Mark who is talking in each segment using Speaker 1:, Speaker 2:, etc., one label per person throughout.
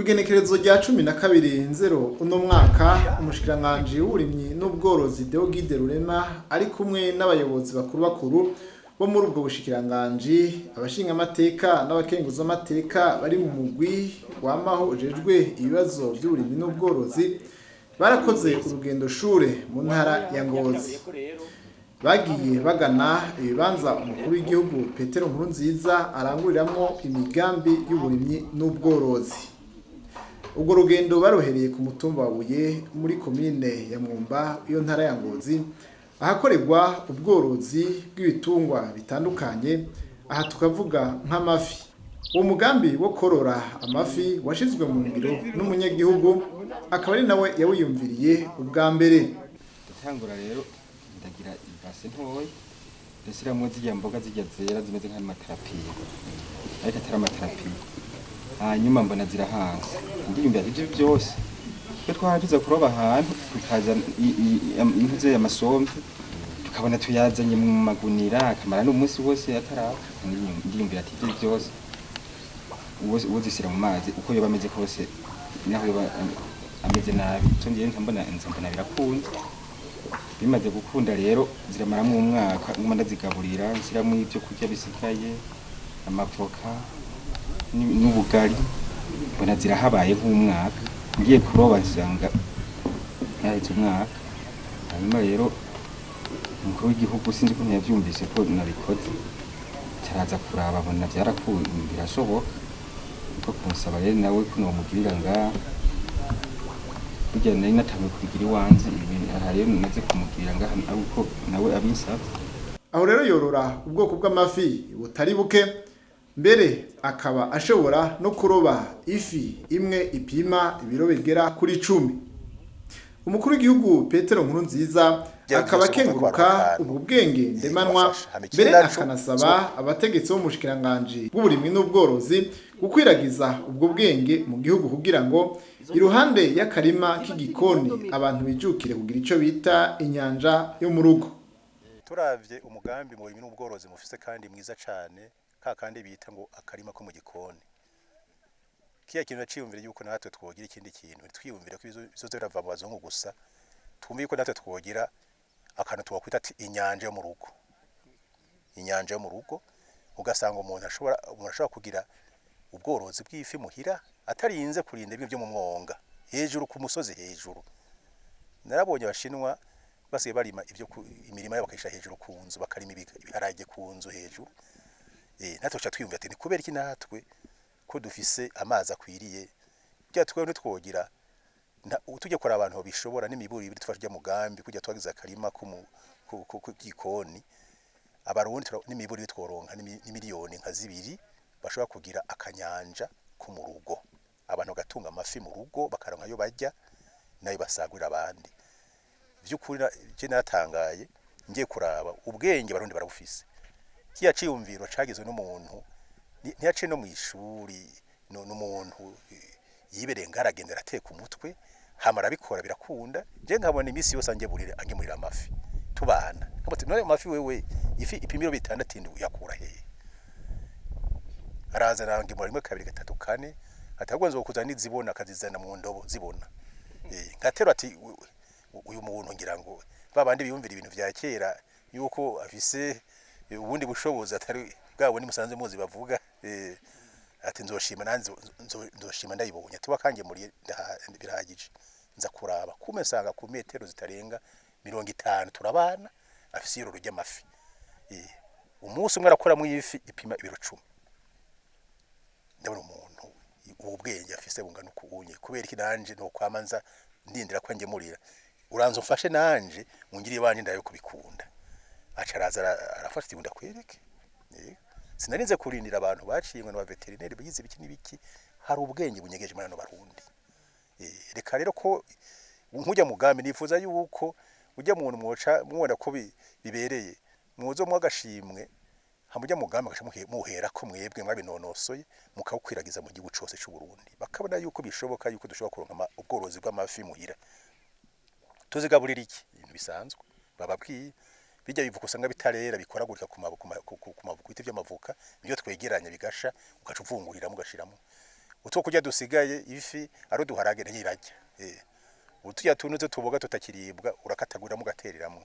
Speaker 1: Kw'igenekerezo rya 12 Nzero uno mwaka, umushikiranganji w'uburimyi n'ubworozi Deogide Rurema ari kumwe n'abayobozi bakuru bakuru bo muri ubwo bushikiranganji, abashingamateka n'abakenguzamateka bari mu mugwi wamaho ujejwe ibibazo vy'uburimyi n'ubworozi, barakoze urugendo shure mu ntara ya Ngozi. Bagiye bagana ibibanza umukuru w'igihugu Petero Nkurunziza aranguriramwo imigambi y'uburimyi n'ubworozi. Ubwo rugendo barohereye ku mutumba wa Buye muri komine ya Mwumba, iyo ntara ya Ngozi, ahakorerwa ubworozi bw'ibitungwa bitandukanye, aha tukavuga nk'amafi. Uwo mugambi wo korora amafi washizwe mu ngiro n'umunyagihugu, akaba ari nawe yawiyumviriye ubwa mbere.
Speaker 2: Ndatangura rero, ndagira ibase ntoya, ndashiramwo zirya mboga zirya zera zimeze nk'amatarapiyo ariko atari amatarapiyo. Hanyuma mbona zirahanze, ndiyumvira ivyo byose twe twara tuza kuroba ahantu, tukazana impuzu y'amasombe, tukabona tuyazanye mu magunira akamara n'umunsi wose atarapfa. Ndiyumvira ati ivyo byose uwo zishyira mu mazi, uko yoba ameze kose, naho yoba ameze nabi, ico ngiye mbona nza mbona birakunze. Bimaze gukunda rero, ziramaramwo umwaka, nguma ndazigaburira, nshiramwo ibyo kurya bisigaye, amavoka n'ubugari, mbona zirahabaye nk'umwaka. Ngiye kuroba nsanga yaheze umwaka. Hanyuma rero umukuru w'igihugu, sinzi ukuntu yavyumvise ko nabikoze, caraza kuraba, abona vyarakunze, birashoboka, niko kunsaba rero nawe ko nomugirira ngaha. Burya nari natanguye kubigira iwanje ibi, aha rero namaze kumugirira ngaha ari uko nawe abinsavye.
Speaker 1: Aho rero yorora ubwoko bw'amafi butari buke, mbere akaba ashobora no kuroba ifi imwe ipima ibiro bigera kuri 10. Umukuru w'igihugu Petero Nkurunziza akaba akenguruka ubwo bwenge ndemanwa, mbere akanasaba abategetsi bo mu bushikiranganji bw'uburimyi n'ubworozi gukwiragiza ubwo bwenge mu gihugu, kugira ngo iruhande y'akarima k'igikoni abantu bijukire kugira ico bita inyanja yo mu rugo.
Speaker 3: Turavye umugambi mu burimyi n'ubworozi mufise kandi mwiza cane, ka kandi bita ngo akarima ko mu gikoni, kiya kintu naciyumvira yuko natwe twogira ikindi kintu. Twiyumvira ko bizoza birava mu bazungu gusa, twumve yuko natwe twogira akantu twakwita ati inyanja yo mu rugo. Inyanja yo mu rugo, ugasanga umuntu ashobora kugira ubworozi bw'ifi muhira, atarinze kurinda ibintu byo mu mwonga hejuru ku musozi hejuru. Narabonye Abashinwa basigaye barima ibyo imirima yabo bakayishira hejuru ku nzu, bakarima ibiharage ku nzu hejuru. Natwe tuca twiyumvira ati ni kubera iki natwe ko dufise amazi akwiriye, bya twe ntitwogira tujye kora abantu bishobora n'imiburi ibiri tufashe mugambi kujya twagize akarima k'igikoni Abarundi n'imiburi ibiri tworonka n'imiliyoni nka 2 bashobora kugira akanyanja ko mu rugo, abantu bagatunga amafi mu rugo, bakaronka ayo barya nayo basagurira abandi. Vy'ukuri je naratangaye ngiye kuraba ubwenge Barundi barabufise. Kiya ciyumviro cagizwe n'umuntu ntiyaciye no mw'ishuri, n'umuntu yibereye ngaragenda arateka umutwe, hama arabikora birakunda. Je nkabona iminsi yose angemurira amafi, tubana nkamuti: "None amafi wewe, ifi ipimiro 6 indwi uyakura hehe?" Araza arangemura rimwe, kabiri, gatatu, kane, atagwa nzokuzana nizibona, akazizana mu ndobo zibona. Ngatero ati uyu muntu ngira ngo babandi biyumvira ibintu vya kera yuko afise ubundi bushobozi atari bwabo ni musanze muzi bavuga. Ati nzoshima nanze nzoshima ndayibonye, ati wakangemuriye birahagije. Nza kuraba kume nsanga ku metero zitarenga 50 turabana afise iroro ry'amafi. Umunsi umwe arakora mu ifi ipima ibiro 10. Ndabona umuntu ubu bwenge afise bungana ukunye, kubera iki nanje no kwamanza ndindira ko ngemurira? Uranza umfashe nanje mungiriye banje ndayo kubikunda. Aca araza arafata ati ndakwereke. Sinarinze kurindira abantu baciye ngo n'aba vétérinaire bigize ibiki n'ibiki. Hari ubwenge bunyegeje muri ano Barundi. Reka rero ko nkujya mugambi nifuza yuko ujya muntu mwoca mubona ko bibereye muzo mwagashimwe, hamujya mugambi agasha muhera ko mwebwe mwabinonosoye, mukawukwiragiza mu gihugu cose c'u Burundi, bakabona yuko bishoboka yuko dushobora kuronka ubworozi bw'amafi muhira. Tuzigaburira iki? Ibintu bisanzwe bababwiye, bijya bivuka usanga bitarera, bikoragurika ku mavuko, ibiti by'amavuka nibyo twegeranya bigasha, ugaca uvungurira mugashiramo. Utwo kurya dusigaye, ifi ari uduharage, ntiyirarya. Uturya tuntu tuboga tutakiribwa, urakataguramo ugatereramwo,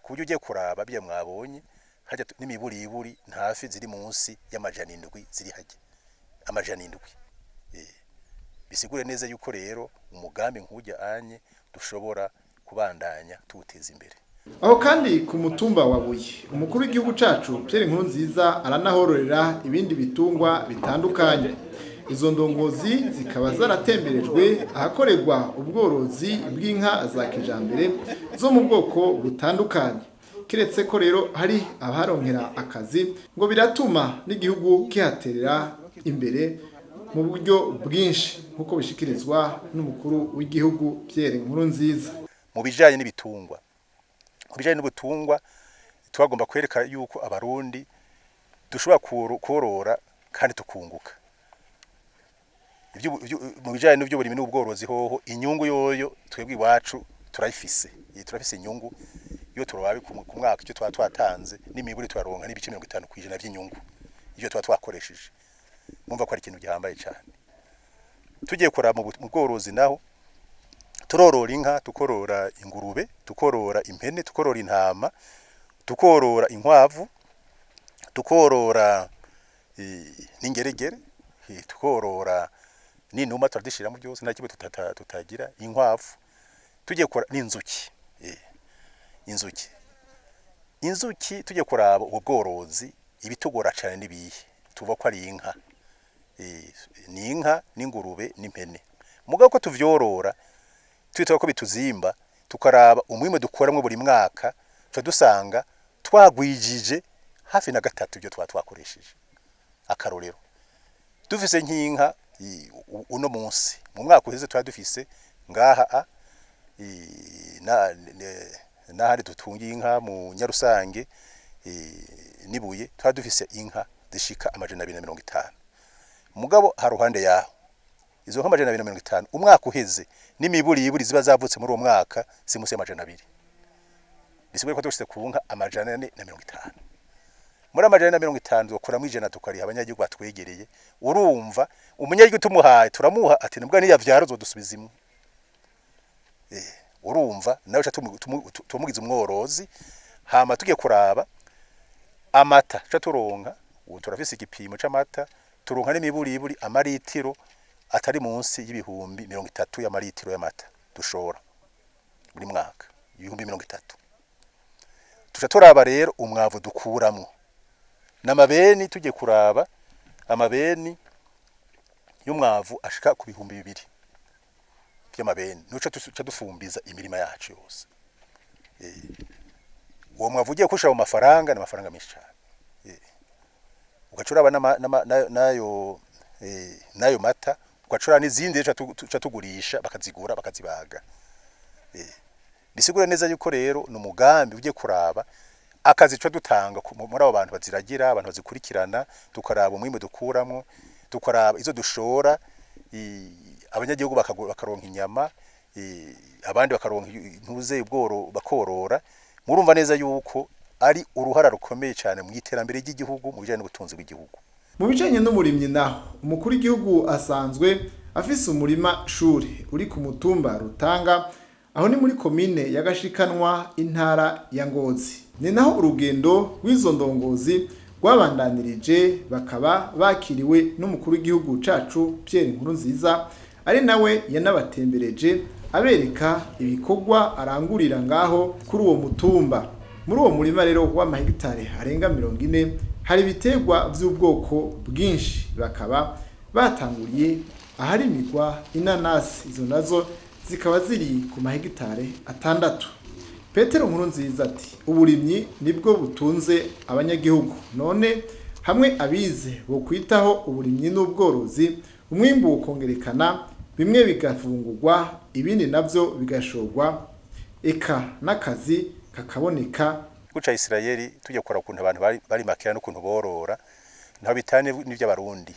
Speaker 3: ku buryo ugiye kuraba bya mwabonye hajya n'imiburiburi nta fi ziri munsi y'700 ziri hajya, 700. Bisigure neza yuko rero umugambi nk'ujya anye dushobora kubandanya tuwuteza imbere.
Speaker 1: Aho kandi ku mutumba wa Buye, umukuru w'igihugu cacu Pierre Nkurunziza aranahororera ibindi bitungwa bitandukanye. Izo ndongozi zikaba zaratemberejwe ahakorerwa ubworozi bw'inka za kijambere zo mu bwoko butandukanye. Kiretse ko rero hari abaharonkera akazi, ngo biratuma n'igihugu kihaterera imbere mu buryo bwinshi, nk'uko bishikirizwa n'umukuru w'igihugu Pierre Nkurunziza.
Speaker 3: Mu bijanye n'ibitungwa, mu bijanye n'ubutungwa, twagomba kwereka yuko Abarundi dushobora korora kandi tukunguka. Mu bijanye n'ivy'uburimyi n'ubworozi hoho, inyungu yoyo twebwe iwacu turayifise. Turafise inyungu iyo turabaye ku mwaka, icyo tuba twatanze n'imiburi turaronka n'ibice 50% vy'inyungu ivyo tuba twakoresheje. Mumva ko ari ikintu gihambaye cyane. Tugiye kuraba mu bworozi naho, turorora inka, tukorora ingurube, tukorora impene, tukorora intama, tukorora inkwavu, tukorora n'ingeregere, tukorora n'inuma, turadishiramo byose, nta kimwe tutagira. Inkwavu, tugiye kora n'inzuki. Inzuki, tugiye kuraba ubwo bworozi, ibitugora cyane nibihe? Tuva ko ari inka, ni inka n'ingurube n'impene. Mugabo ko tuvyorora twitwa ko bituzimba, tukaraba umwimbu dukoramwo buri mwaka, tuca dusanga twagwijije hafi na gatatu ibyo twa twakoresheje. Akarorero, dufise nk'inka uno munsi, mu mwaka uheze twari dufise ngaha n'ahandi dutungiye inka mu Nyarusange nibuye, twari dufise inka zishika 250. Mugabo haruhande yaho izo nka 250, umwaka uheze n'imiburiburi ziba zavutse muri uwo mwaka si munsi y'200. Bisigura ko dushitse ku nka 450. Muri 450 dukuramo 100 tukariha abanyagihugu batwegereye. Urumva umunyagihugu tumuhaye, turamuha ati nubwo niyavyara uzodusubiza imwe. Urumva nawe tumugize umworozi. Hama tugiye kuraba amata ca turonka, ubu turafise igipimo c'amata turonka n'imiburiburi amaritiro atari munsi y'30,000 y'amaritiro y'amata dushora buri mwaka, 30,000. Tuca turaba rero umwavu dukuramwo n'amabeni. Tugiye kuraba amabeni y'umwavu ashika ku 2000 by'amabeni, nuca tuca dufumbiza imirima yacu yose. Uwo mwavu ugiye kushira mu mafaranga, ni amafaranga menshi cyane. Ugaca uraba n'ayo mata, ugacura n'izindi tuca tugurisha, bakazigura, bakazibaga. Bisigura neza yuko rero ni umugambi ugiye kuraba akazi tuca dutanga muri abo bantu baziragira, abantu bazikurikirana, tukaraba umwimbu dukuramwo, tukaraba izo dushora, abanyagihugu bakaronka inyama, abandi bakaronka intuze ubworo bakorora. Murumva neza yuko ari uruhara rukomeye cyane mu iterambere ry'igihugu, mu bijanye n'ubutunzi bw'igihugu.
Speaker 1: Mu bijanye n'umurimyi naho, umukuru w'igihugu asanzwe afise umurima shuri uri ku mutumba Rutanga, aho ni muri komine ya Gashikanwa, intara ya Ngozi. Ni naho urugendo rw'izo ndongozi rwabandanirije, bakaba bakiriwe n'umukuru w'igihugu cacu Pierre Nkurunziza, ari nawe yanabatembereje abereka ibikorwa arangurira ngaho kuri uwo mutumba. Muri uwo murima rero w'amahegitare arenga 40 hari ibiterwa vy'ubwoko bwinshi, bakaba batanguriye aharimirwa inanasi, izo nazo zikaba ziri ku mahegitare 6. Petero Nkurunziza ati uburimyi nibwo butunze abanyagihugu, none hamwe abize bo kwitaho uburimyi n'ubworozi, umwimbu ukongerekana, bimwe bigafungurwa, ibindi navyo bigashorwa, eka n'akazi kakaboneka.
Speaker 3: Guca Isirayeli, tujya gukora ukuntu abantu bari makera n'ukuntu borora, ntaho bitane n'ivy'Abarundi.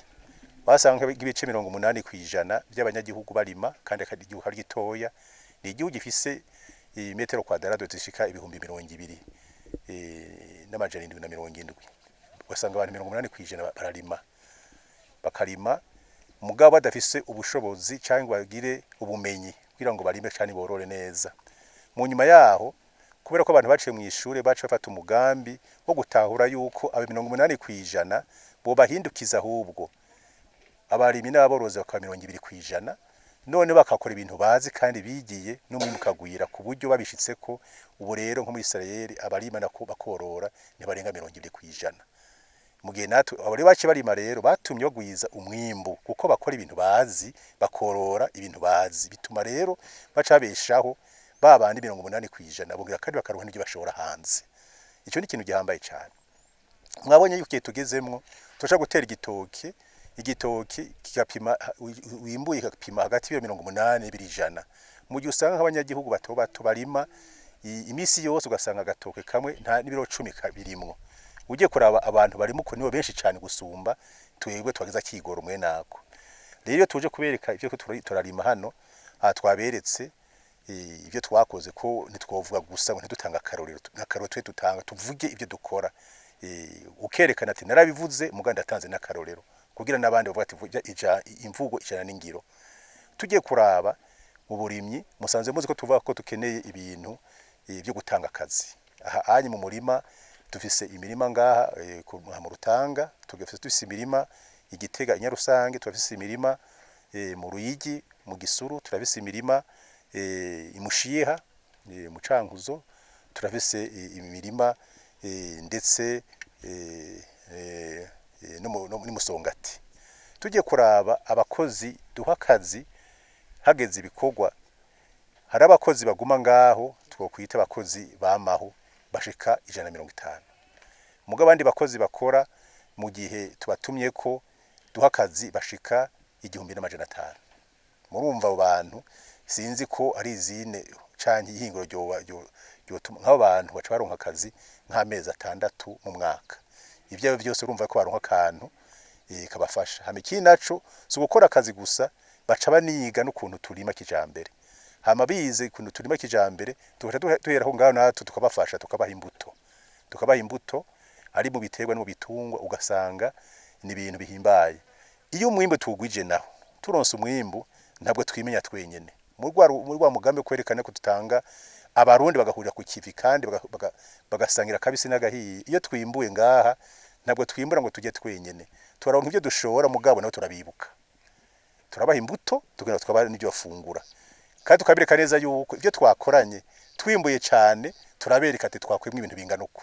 Speaker 3: Basanga ibice 80% by'abanyagihugu barima, kandi igihugu ari gitoya. Ni igihugu gifise imetero kwadrado zishika 20,770,000. Ugasanga abantu 80% bararima, bakarima. Mugabo badafise ubushobozi cyangwa bagire ubumenyi kugira ngo barime cyane borore neza. Mu nyuma yaho, kubera ko abantu baciye mu ishure, baciye bafata umugambi wo gutahura yuko abe 80% bobahindukiza, ahubwo abarimyi n'aborozi bakaba 20%, none bakakora ibintu bazi kandi bigiye, n'umwimbu ukagwira ku buryo babishitseko. Ubu rero nko muri Israel abarima nako bakorora ntibarenga 20%. Mu gihe natwe abo rero baciye barima rero batumye bagwiza umwimbu, kuko bakora ibintu bazi, bakorora ibintu bazi, bituma rero baca babeshaho ba bandi 80%, bongera kandi bakaronka n'ibyo bashora hanze. Ico ni ikintu gihambaye cyane. Mwabonye yuko igihe tugezemwo turashobora gutera igitoki, igitoki kigapima, wimbuye kigapima hagati y'ibiro 80 n'ibiro 100, mu gihe usanga nk'abanyagihugu bato bato barima imisi yose ugasanga agatoke kamwe nta n'ibiro 10 kabirimwo. Ugiye kuraba abantu barimo uko nibo benshi cyane gusumba twebwe twageza kigoro mwe nako. Rero iyo tuje kubereka ivyo turarima hano aha, twaberetse ibyo twakoze, ko ntitwovuga gusa ngo ntidutanga akarorero, akarorero twe dutanga tuvuge ibyo dukora. Ukerekana ati narabivuze muga ndatanze n'akarorero, kugira n'abandi bavuga ati vuga imvugo ijana n'ingiro. Tugiye kuraba mu burimyi, musanze muzi ko tuvuga ko dukeneye ibintu byo gutanga akazi. Aha anye mu murima dufise imirima ngaha mu Rutanga, tugafise dufise imirima Igitega, Inyarusange, turafise imirima mu Ruyigi, mu Gisuru, turafise imirima imushiha mu Cankuzo, turafise imirima ndetse no Musongati. Tugiye kuraba abakozi duha akazi hageze ibikorwa, hari abakozi baguma ngaho twokwita abakozi bamaho bashika 150, muga abandi bakozi bakora mu gihe tubatumye ko duha akazi bashika 1500. Murumva abo bantu, sinzi ko ari izine canke ihinguro ryoba ryotuma nk'abo bantu baca baronka akazi nk'amezi 6 mu mwaka. Ivyo byose urumva ko baronka akantu kabafasha. Hama ikindi naco, si ugukora akazi gusa, baca baniga n'ukuntu turima kijambere. Hama bize ukuntu turima kijambere, tugaca duheraho ngaho natwe tukabafasha, tukabaha imbuto ari mu biterwa no mu bitungwa, ugasanga ni ibintu bihimbaye. Iyo umwimbu tuwugwije naho, turonse umwimbu, ntabwo twimenya twenyene muri rwa mugambi wo kwerekana ko dutanga, abarundi bagahurira ku kivi kandi bagasangira akabisi n'agahiye. Iyo twimbuye ngaha, ntabwo twimbura ngo tujye twenyene, turaronka ibyo dushora, mugabo nabo turabibuka, turabaha imbuto, tugira tukabaha n'ibyo bafungura, kandi tukabereka neza yuko ibyo twakoranye twimbuye cyane, turabereka ati twakwimwe ibintu bingana uku.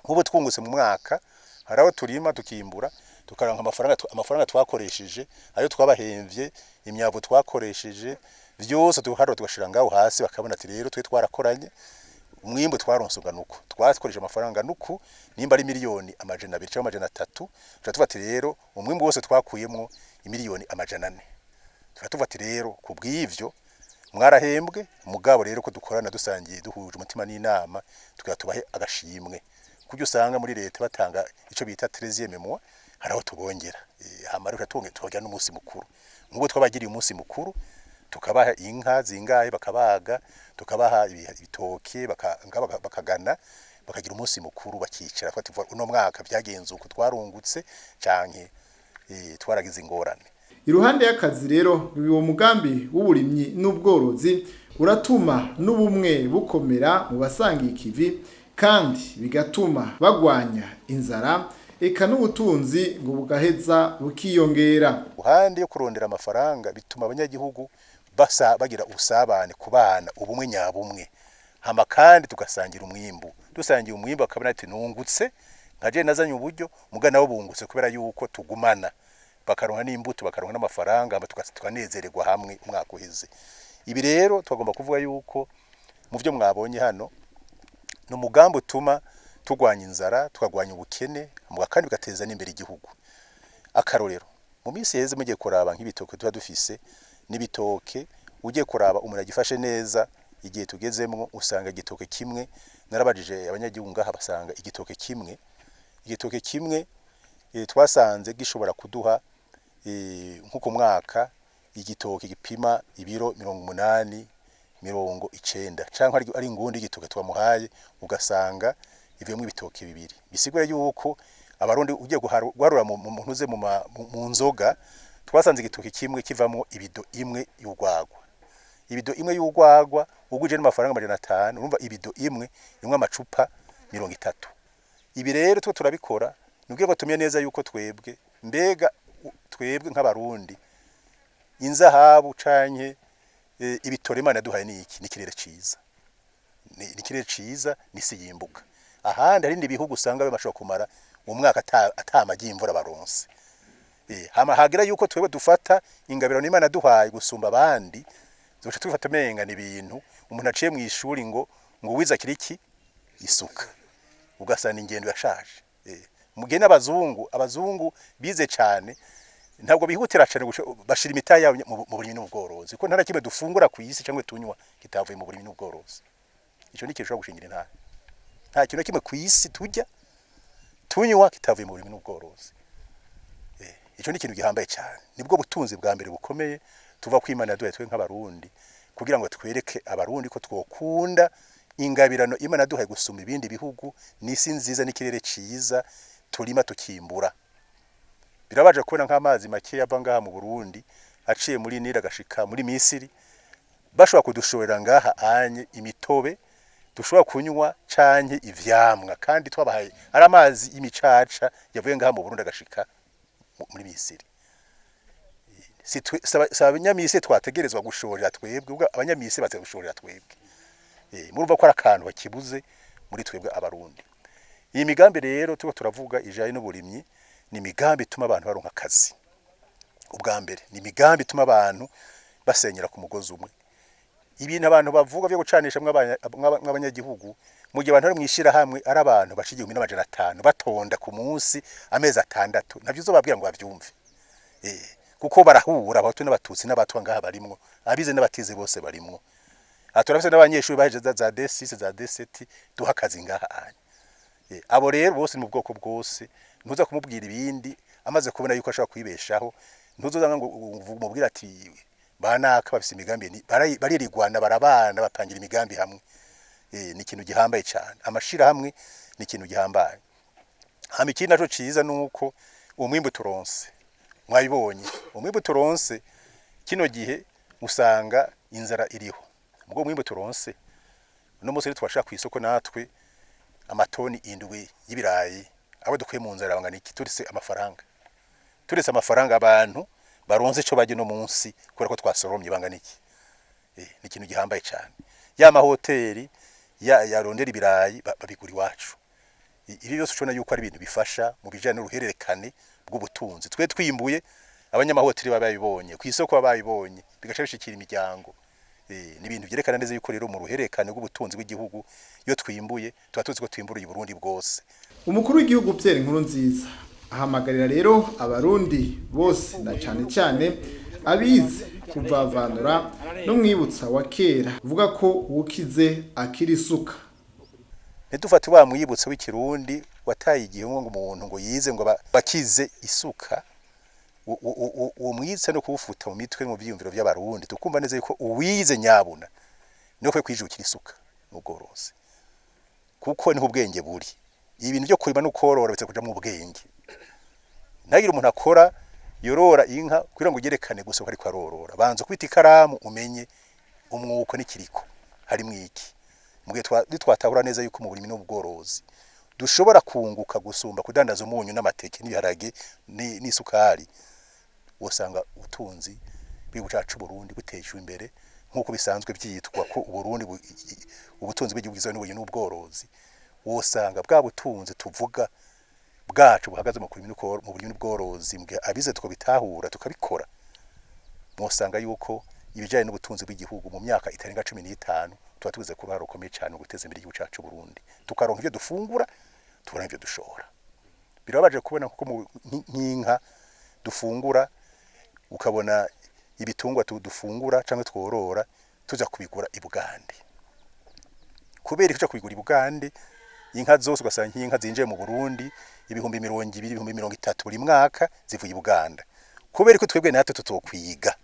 Speaker 3: Nk'ubu twungutse mu mwaka, hari aho turima tukimbura, tukaronka amafaranga twakoresheje, ayo twabahemvye, imyavu twakoresheje, vyose tuharura tugashira ngaho hasi, bakabona ati rero twe twarakoranye, umwimbu twaronse ungana uku, twakoresheje amafaranga nuku, nimba ari miliyoni 200 cyangwa 300, tuca tuvuga ati rero umwimbu wose twakuyemwo imiliyoni 400. Tuca tuvuga ati rero kubw'ivyo mwarahembwe, mugabo rero ko dukorana dusangiye, duhuje umutima n'inama, tugira tubahe agashimwe. Kurya usanga muri leta batanga ico bita 13e mois, hari aho tubongera. Hama rero tukagira n'umunsi mukuru. Nk'ubu twabagiriye umunsi mukuru, tukabaha inka zingahe bakabaga, tukabaha ibitoke, bakagana, bakagira umunsi mukuru, bakicara bati uno mwaka byagenze uko, twarungutse canke twaragize ingorane.
Speaker 1: Iruhande y'akazi rero, uwo mugambi w'uburimyi n'ubworozi uratuma n'ubumwe bukomera mu basangiye ikivi, kandi bigatuma bagwanya inzara, eka n'ubutunzi ngo bugaheza bukiyongera.
Speaker 3: Ruhande yo kurondera amafaranga, bituma abanyagihugu basa bagira ubusabane ku bana, ubumwe nyabumwe. Hama kandi tugasangira umwimbu, dusangiye umwimbu bakabona ati nungutse nkaje nazanye uburyo, muga nabo bungutse kubera yuko tugumana, bakaronka n'imbuto, bakaronka n'amafaranga, hama tukanezererwa hamwe umwaka uheze. Ibi rero twagomba kuvuga yuko mu byo mwabonye hano ni umugambi utuma turwanya inzara, tukagwanya ubukene, muga kandi bigateza n'imbere igihugu. Akarorero, mu minsi iheze mugiye kuraba nk'ibitoke tuba dufise, n'ibitoke ugiye kuraba umuntu agifashe neza, igihe tugezemwo usanga igitoke kimwe, narabajije abanyagihugu ngaha, basanga igitoke kimwe twasanze gishobora kuduha nko ku mwaka igitoke gipima ibiro 80, 90, canke ari ingundi y'igitoke twamuhaye, ugasanga ivuyemwo ibitoke bibiri. Bisigura yuko abarundi ugiye guharura mu ntuze mu nzoga Twasanze igitoki kimwe kivamo ibido imwe y'urwagwa. Ibido imwe y'urwagwa uguje n'amafaranga 500, urumva ibido imwe imwe amacupa 30. Ibi rero twe turabikora nubwo ngo tumye neza yuko twebwe mbega twebwe nk'abarundi inzahabu canke ibitore Imana yaduhaye ni iki? Ni ikirere ciza, ni ikirere ciza nisi yimbuka. Ahandi hari ibindi bihugu usanga bashobora kumara umwaka atamaji imvura baronse. Hama hagira yuko twebwe dufata ingabiro n'Imana yaduhaye gusumba abandi, duca tubifata umenga ni ibintu umuntu aciye mu ishuri ngo wize akiriki isuka, ugasanga ingendo yashaje. Mugihe n'abazungu, abazungu bize cyane ntabwo bihutira cyane bashira imitahe yabo mu burimyi n'ubworozi, kuko nta na kimwe dufungura ku isi cyangwa tunywa kitavuye mu burimyi n'ubworozi. Ico ni ikintu ushobora gushingira intara. Nta kintu na kimwe ku isi turya tunywa kitavuye mu burimyi n'ubworozi. Ico ni ikintu gihambaye cyane, nibwo butunzi bwa mbere bukomeye tuva ku Imana yaduhaye twe nk'abarundi, kugira ngo twereke abarundi ko twokunda ingabirano Imana yaduhaye gusumba ibindi bihugu, n'isi nziza n'ikirere ciza turima tukimbura. Birabaje kubona nk'amazi make yava ngaha mu Burundi aciye muri Nile agashika muri Misiri, bashobora kudushorera ngaha anye imitobe dushobora kunywa canke ivyamwa, kandi twabahaye ari amazi y'imicaca yavuye ngaha mu Burundi agashika muri Misiri. Si abanyamisiri twategerezwa gushorera twebwe, ubwo abanyamisiri bategerezwa gushorera twebwe. Murumva ko ari akantu bakibuze muri twebwe abarundi. Iyi migambi rero turiko turavuga ijanye n'uburimyi ni imigambi ituma abantu baronka akazi. Ubwa mbere ni imigambi ituma abantu basenyera ku mugozi umwe. Ibintu abantu bavuga byo gucanisha mw'abanyagihugu, mu gihe abantu bari mw'ishirahamwe ari abantu baca 1500 batonda ku munsi amezi 6, ntavyo uzobabwira ngo bavyumve. Kuko barahura abahutu n'abatutsi n'abatwa ngaha barimwo, abize n'abatize bose barimwo. Aha turafise n'abanyeshuri bahejeje za D6 za D7 duha akazi ngaha anye. Abo rero bose ni mu bwoko bwose, ntuza kumubwira ibindi amaze kubona yuko ashobora kwibeshaho, ntuzoza ngo umubwire ati banaka bafise imigambi ni baririgwana barabana bapangira imigambi hamwe. Ni ikintu gihambaye cyane, amashirahamwe ni ikintu gihambaye. Hama ikindi naco ciza nuko umwimbu turonse, mwabibonye umwimbu turonse kino gihe usanga inzara iriho, ubwo umwimbu turonse uno munsi twashaka ku isoko natwe amatoni 7 y'ibirayi, abo dukuye mu nzara bangana iki? Turetse amafaranga, turetse amafaranga abantu baronse ico barya no munsi kubera ko twasoromye bangana iki? Ni ikintu gihambaye cyane. Ya mahoteli yarondera ibirayi babigura iwacu. Ibi byose ushobona yuko ari ibintu bifasha mu bijanye n'uruhererekane bw'ubutunzi. Twe twimbuye abanyamahoteli babibonye ku isoko babibonye, bigaca bishikira imiryango. Ni ibintu byerekana neza yuko rero mu ruhererekane rw'ubutunzi bw'igihugu iyo twimbuye tuba tuzi ko twimburiye Burundi bwose.
Speaker 1: Umukuru w'igihugu Pierre Nkurunziza ahamagarira rero abarundi bose na cane cane abize kuvavanura no mwibutsa wa kera uvuga ko ukize akiri isuka.
Speaker 3: Ntidufate wa mwibutsa w'ikirundi wataye igihe ngo umuntu ngo yize ngo bakize isuka, uwo mwitse no kuwufuta mu mitwe mu vyiyumviro by'abarundi, tukumva neza yuko uwize nyabuna niwe kwe kwijukira isuka n'ubworozi, kuko niho ubwenge buri. Ibintu byo kurima no korora bitse kuja mu bwenge. Ntagira umuntu akora yorora inka kugira ngo ugerekane gusa ko ariko arorora, banza kwita ikaramu umenye umwuko n'ikiriko harimo iki. Mugihe twatahura neza yuko mu burimi n'ubworozi dushobora kunguka gusumba kudandaza umunyu n'amateke n'ibiharage n'isukari, usanga ubutunzi bw'igihugu cacu Burundi butejwe imbere nk'uko bisanzwe byitwa ko Uburundi ubutunzi bw'igihugu bugizwe n'uburimyi n'ubworozi. Wosanga bwa butunzi tuvuga bwacu buhagaze mu burimyi n'ubworozi, mugihe abize tukabitahura tukabikora, mwosanga yuko ibijanye n'ubutunzi bw'igihugu mu myaka itarenga 15 tuba tugeze ku ruhare rukomeye cyane mu guteza imbere igihugu cacu Burundi, tukaronka ivyo dufungura, tukaronka ivyo dushora. Birababaje kubona kuko nk'inka dufungura, ukabona ibitungwa dufungura canke tworora tuja kubigura i Bugande. Kubera tuja kubigura i Bugande, inka zose ugasanga nk'inka zinjiye mu Burundi 20,000 30,000 buri mwaka zivuye i Buganda. Kubera ko twebwe natwe tutokwiga.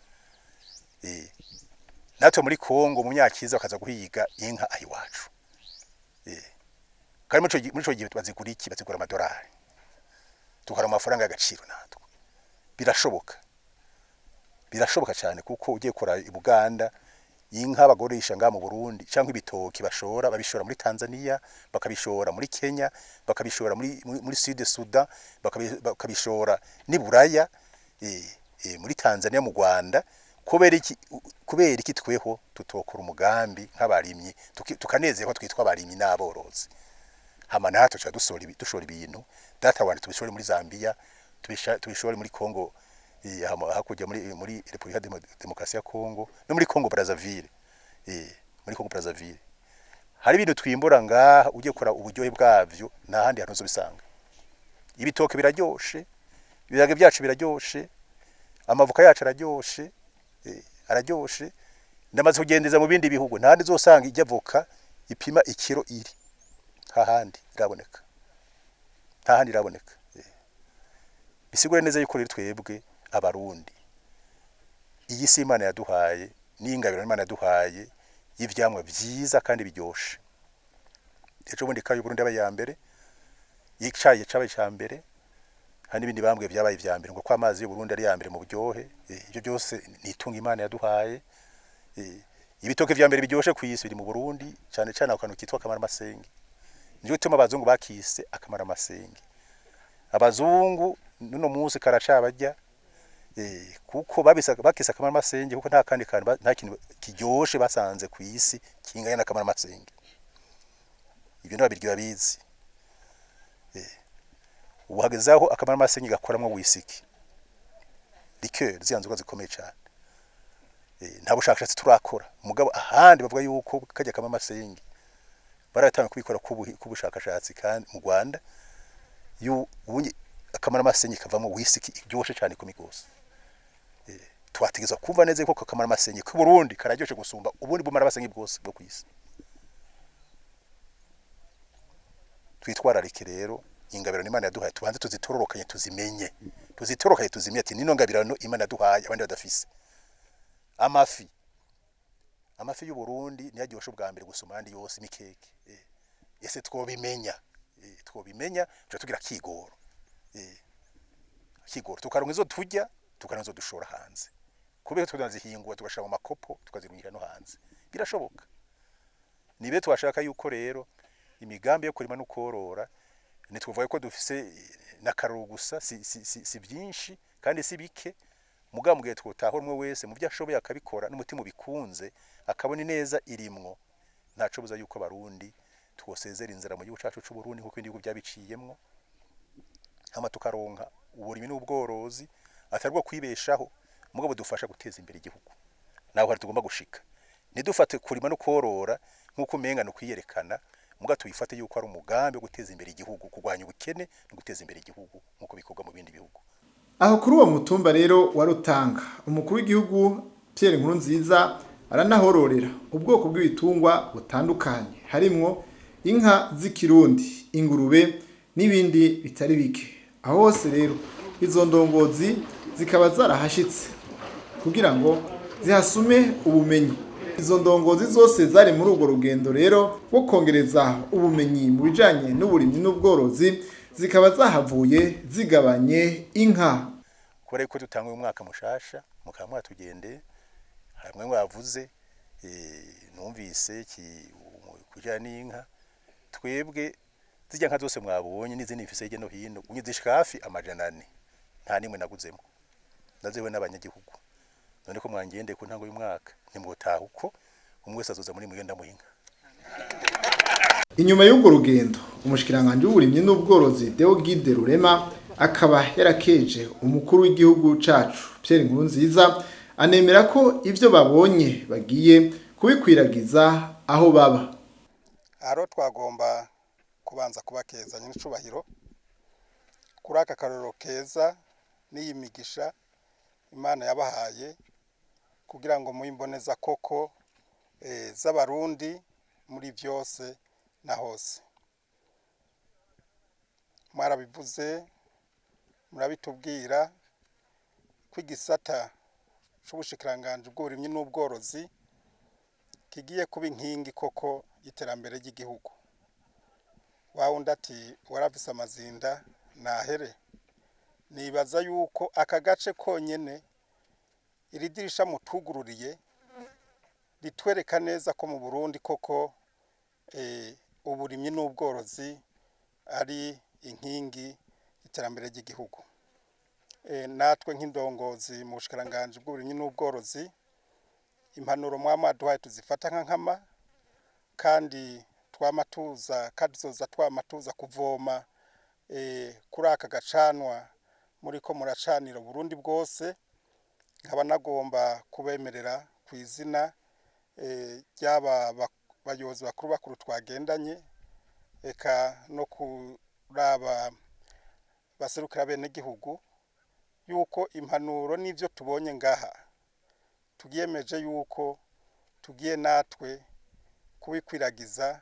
Speaker 3: Natwe muri Kongo mu myaka iza bakaza guhiga inka aho iwacu. Kandi muri ico gihe bazigura iki? Bazigura amadolari. Tukaronka amafaranga y'agaciro natwe. Birashoboka. Birashoboka cyane, kuko ugiye kora i Buganda inka bagorisha ngaha mu Burundi cyangwa ibitoki bashora, babishora muri Tanzania, bakabishora muri Kenya, bakabishora muri Sud Sudan, bakabishora ni Buraya, muri Tanzania, mu Rwanda. Kubera iki tweho tutokora umugambi nk'abarimyi, tukanezerwa twitwa abarimyi n'aborozi, hama natwe tuca dushora ibintu data wanje, tubishore muri Zambia, tubishore muri Congo, hakurya muri Republika Demokarasi ya Congo no muri Congo Brazzaville. Muri Congo Brazzaville hari ibintu twimbura ngaha, ugiye kora uburyohe bwavyo nta handi hantu uzobisanga. Ibitoke biraryoshe, ibirage byacu biraryoshe, amavoka yacu araryoshe, araryoshe. Ndamaze kugendeza mu bindi bihugu, nta handi uzosanga ijya voka ipima ikiro iri, nta handi iraboneka, nta handi iraboneka. Bisigure neza yuko rero twebwe Abarundi iyi si Imana yaduhaye n'ingabiro Imana yaduhaye y'ivyamwa vyiza kandi biryoshe. Ejo bundi kayo Burundi yabaye ya mbere, icayi cabaye ca mbere, hari n'ibindi bambwe vyabaye vya mbere, ngo ko amazi y'u Burundi ari ya mbere mu buryohe. Ibyo byose ni itunga Imana yaduhaye. Ibitoke vya mbere biryoshe ku isi biri mu Burundi, cyane cyane ako kantu kitwa akamaramasenge. Nico gituma abazungu bakise akamaramasenge. Abazungu nuno munsi karacabarya, kuko babisa bakise akamaramasenge kuko nta kandi kantu nta kintu kiryoshe basanze ku isi kingana n'akamaramasenge. Ibyo n'ababiryi babizi. Ubu hageze aho akamaramasenge gakoramwo whisky, liqueur, ziriya nzoga zikomeye cyane. Nta bushakashatsi turakora, mugabo ahandi bavuga yuko kajya akamaramasenge baratanga kubikora k'ubushakashatsi, kandi mu Rwanda ubunye akamaramasenge kavamo whisky iryoshe cyane ikomeye gose. Twategezwa kumva neza ko akamaramasenge k'u Burundi kararyoshe gusumba ubundi bumaramasenge bwose bwo kwisi. Twitwararike rero ingabirano Imana yaduhaye, tubanze tuzitororokanye, tuzimenye, tuzitorokanye, tuzimenye ati nino ngabirano Imana yaduhaye abandi badafise. Amafi y'u Burundi niyo aryoshe ubwa mbere gusumba ayandi yose, imikeke. Ese twobimenya? Twobimenya tuca tugira akigoro, akigoro tukaronka izo turya, tukaronka izo dushora hanze, kubera tunazihingura tugashira mu makopo tukazirungika no hanze, birashoboka. Nibe twashaka yuko rero imigambi yo kurima no korora, ntitwovuga ko dufise n'akaruru gusa, si byinshi kandi si bike, mugabo mugihe twotahura umwe wese mu byo ashoboye akabikora n'umutima ubikunze, akabona ineza irimwo, ntaco buza yuko Abarundi twosezera inzara mu gihugu cacu c'u Burundi nkuko ibindi bihugu byabiciyemwo, hama tukaronka uburimi n'ubworozi atari bwo kwibeshaho, mugabo dufasha guteza imbere igihugu. Naho hari tugomba gushika, ntidufate kurima no korora nkuko umenga no kwiyerekana, muga tuyifate yuko ari umugambi wo guteza imbere igihugu, kurwanya ubukene no guteza imbere igihugu nkuko bikorwa mu bindi bihugu.
Speaker 1: Aho kuri uwo mutumba rero wa Rutanga, umukuru w'igihugu Pierre Nkurunziza aranahororera ubwoko bw'ibitungwa butandukanye, harimwo inka z'ikirundi, ingurube n'ibindi bitari bike. Aho hose rero izo ndongozi zikaba zarahashitse kugira ngo zihasume ubumenyi. Izo ndongozi zose zari muri urwo rugendo rero rwo kongereza ubumenyi mu bijanye n'uburimyi n'ubworozi, zikaba zahavuye zigabanye inka.
Speaker 3: Kubera yuko dutanga uyu mwaka mushasha, mukaba mwatugendeye, hamwe mwavuze, numvise kujyana n'inka. Twebwe zirya nka zose mwabonye n'izindi mfise hirya no hino, unye zishika hafi 400, nta nimwe naguzemo, naziwe n'abanyagihugu. None ko mwangendeye ku ntango y'umwaka, ntimwotaha uko, umwe wese azoza muri mugenda muhinga.
Speaker 1: Inyuma y'urwo rugendo, umushikiranganji w'uburimyi n'ubworozi Deo Guide Rurema akaba yarakeje umukuru w'igihugu cacu Pierre Nkurunziza, anemera ko ivyo babonye bagiye kubikwiragiza aho baba.
Speaker 4: Aro twagomba kubanza kubakezanya n'icubahiro kuri aka karorero keza n'iyi migisha Imana yabahaye kugira ngo muyimboneza koko z'Abarundi muri byose na hose. Mwarabivuze, murabitubwira ko igisata c'ubushikiranganji bw'uburimyi n'ubworozi kigiye kuba inkingi koko y'iterambere ry'igihugu. Wa wundi ati warafise amazinda nahere, nibaza yuko aka gace konyene Iri dirisha mutugururiye ritwereka neza ko mu Burundi koko uburimyi n'ubworozi ari inkingi y'iterambere ry'igihugu. Natwe nk'indongozi mu bushikiranganji bw'uburimyi n'ubworozi, impanuro mwama duhaye tuzifata nka nkama, kandi twama tuza kandi tuzoza twama tuza kuvoma kuri aka gacanwa muriko muracanira Burundi bwose. Nkaba nagomba kubemerera ku izina ry'aba bayobozi bakuru bakuru twagendanye, eka no kuraba baserukira bene gihugu, yuko impanuro n'ivyo tubonye ngaha tugiyemeje yuko tugiye natwe kubikwiragiza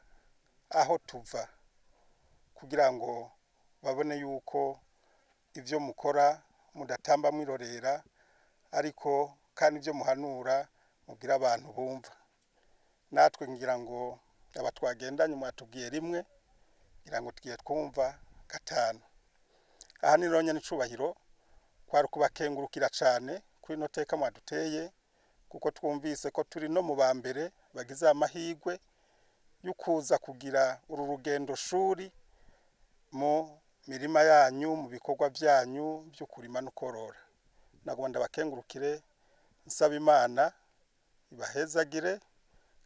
Speaker 4: aho tuva, kugira ngo babone yuko ivyo mukora mudatamba mwirorera, ariko kandi ibyo muhanura mubwira abantu bumva. Natwe ngira ngo aba twagendanye mwatubwiye rimwe, ngira ngo tugiye twumva gatanu. Aha ni rero n'icubahiro kwari kubakengurukira cane kuri ino teka mwaduteye, kuko twumvise ko turi no mu ba mbere bagize amahirwe yo kuza kugira uru rugendo shuri mu mirima yanyu, mu bikorwa byanyu byo kurima no korora. Nagomba ndabakengurukire, nsaba Imana ibahezagire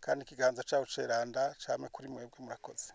Speaker 4: kandi ikiganza cawo ceranda came kuri mwebwe. Murakoze.